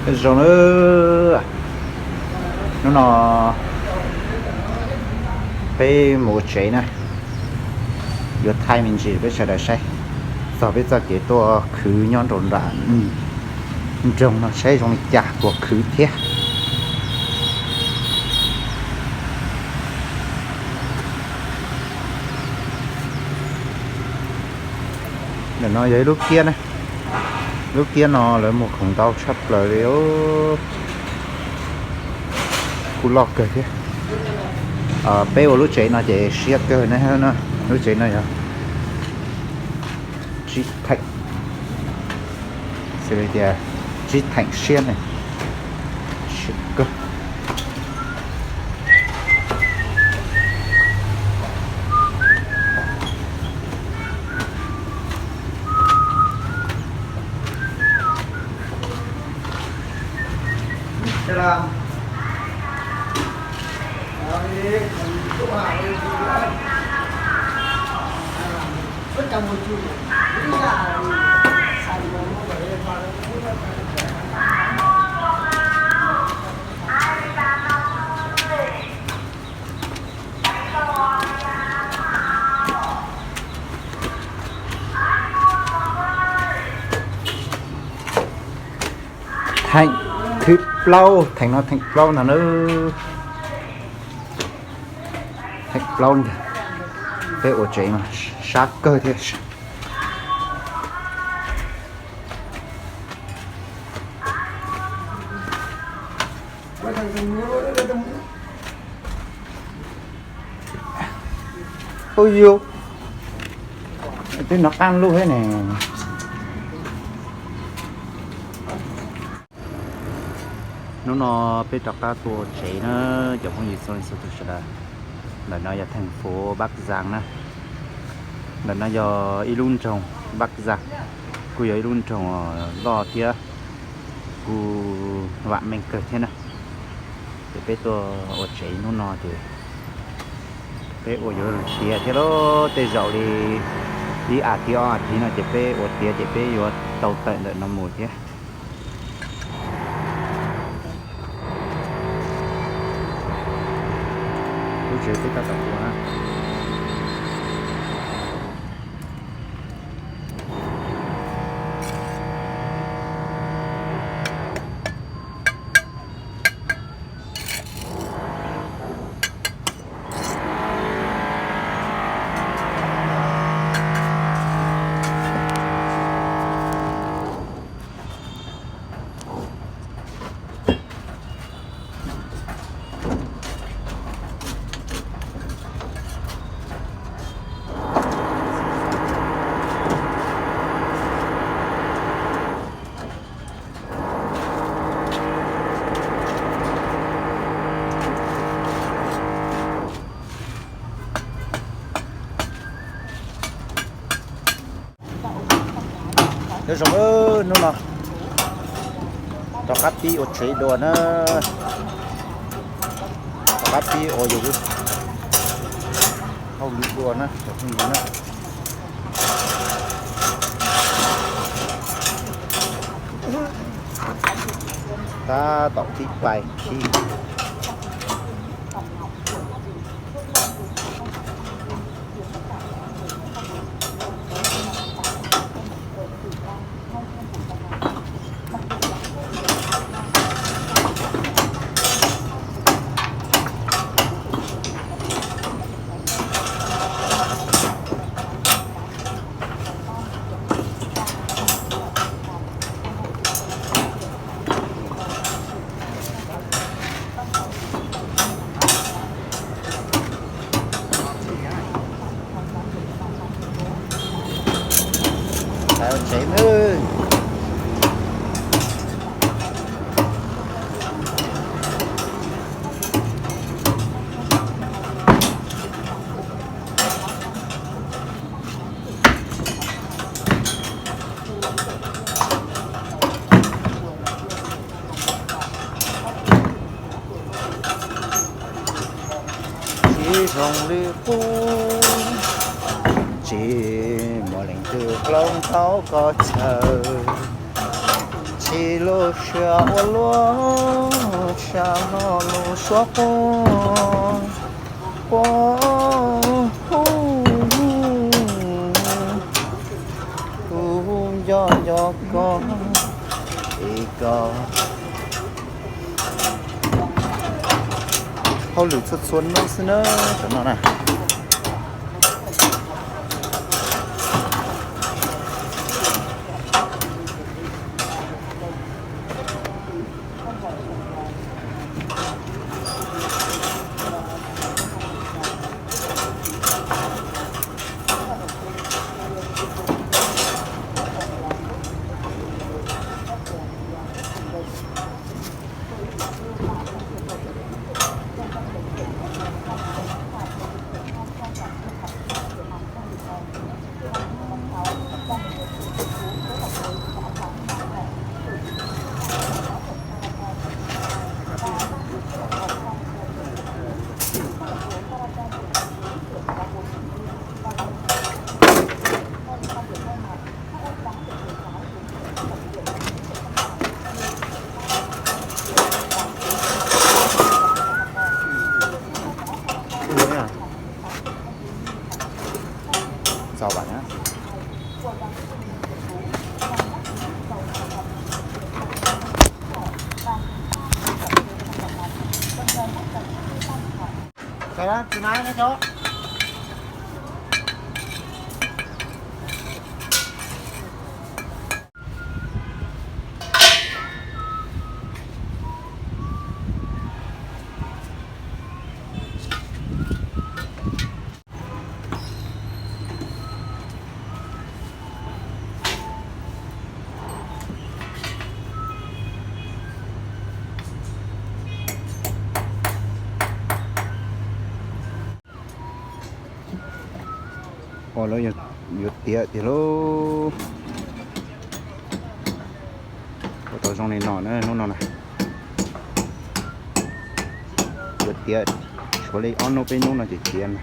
Zoo na, hnub no peb mus ua tsev na, yuav thaij me ntsis peb sawv daws saib txog peb txoj kev tuaj khwv nyob rau nram nroog no saib zoo li cas puas khwv thiab. Ntawm no yog ib lub kiab na, lub kiab no lawv muag khoom ntau tshaj plaws li, kuj loj kawg thiab. Peb ua lub tsev no ces siab kawg na, lub tsev no yog tsib theem, xws li tias tsib theem siab ne, siab kawg. Theem thib plaub, theem no theem plaub no na. Theem plaub ntag. Peb ua tsev no sab kawg thiab. Ub yus, twb nov qab lub thiab ne. Hnub no peb rov qab tuaj tsev na, cov phooj ywg txhua leej txhua tus sawv daws. Ntawm no yog theem fuv Bắc Giang na. Ntawm no yog ib lub nroog Bắc Giang, kuj yog ib lub nroog loj thiab kuj vam meej kawg thiab na. Ces peb tuaj ua tsev hnub no ces peb ua yuav tiav thiab lauj, tej zaum li ib as thiv ob as thiv no ces peb ua tiav ces peb yuav tau tawm ntawm no mus thiab. Lub tsev peb tab tom ua na. Nyob zoo, hnub no rov qab pib ua tsev dua na, rov qab pib ua yus lub hauj lwm dua na cov phooj ywg na. Tab tom pib pais pib. Tsev na. Tsis zoo li qub, tsis muaj leej twg hloov tau koj chaw. Ib lub sua ua luaj, sab no lub suab quaj, quaj hu, kuv nco nco koj, ib koj. Hauj lwm txhua txhua hnub xwb na, cov no na. Ua lawv yuav tiav tiag lauj. Ua tau zoo li no na, hnub no na. Yuav tiav, tshuav li ob hnub peb hnub no ces tiav na.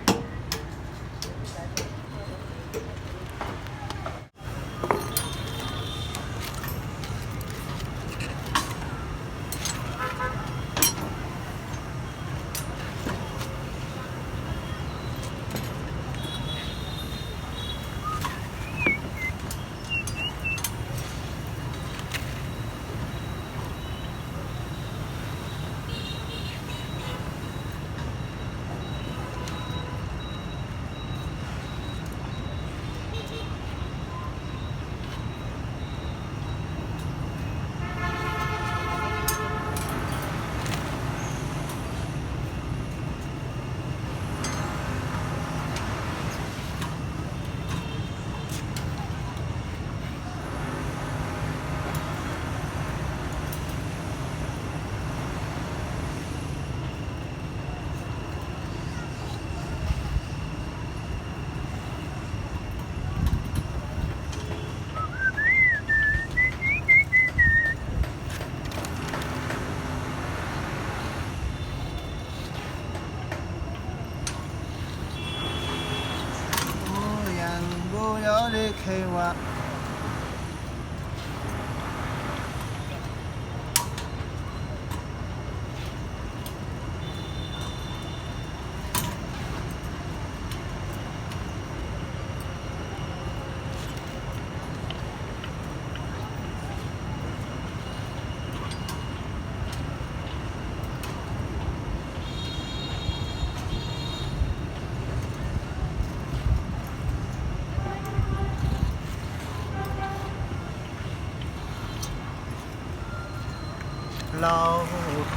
Lauj,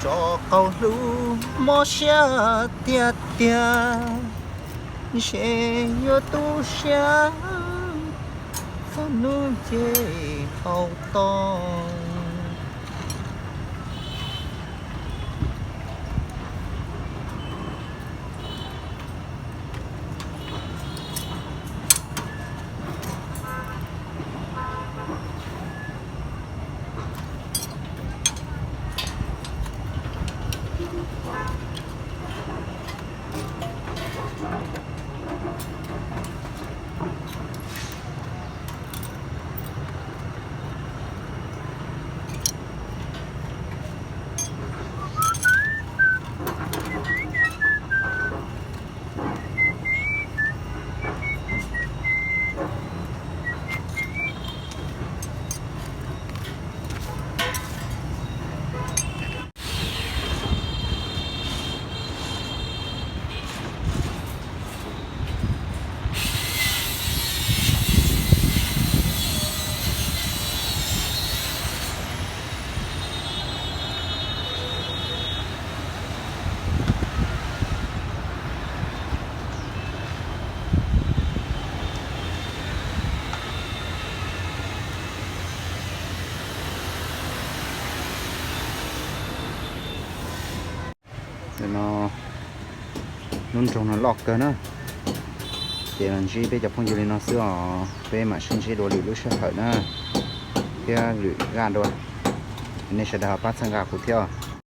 tsov qaug hlub mob siab tiag tiag, ntshe yuav tu siab txog hnub nce hauv toj. No, lub nroog no loj kawg na. Ces los ntsib peb cov phooj ywg li no xwb os, peb mam sib ntsib dua lwm lub sij hawm na, thiab lwm zaj dua. Nej sawv daws ho pab txhawb nqa kuv thiab.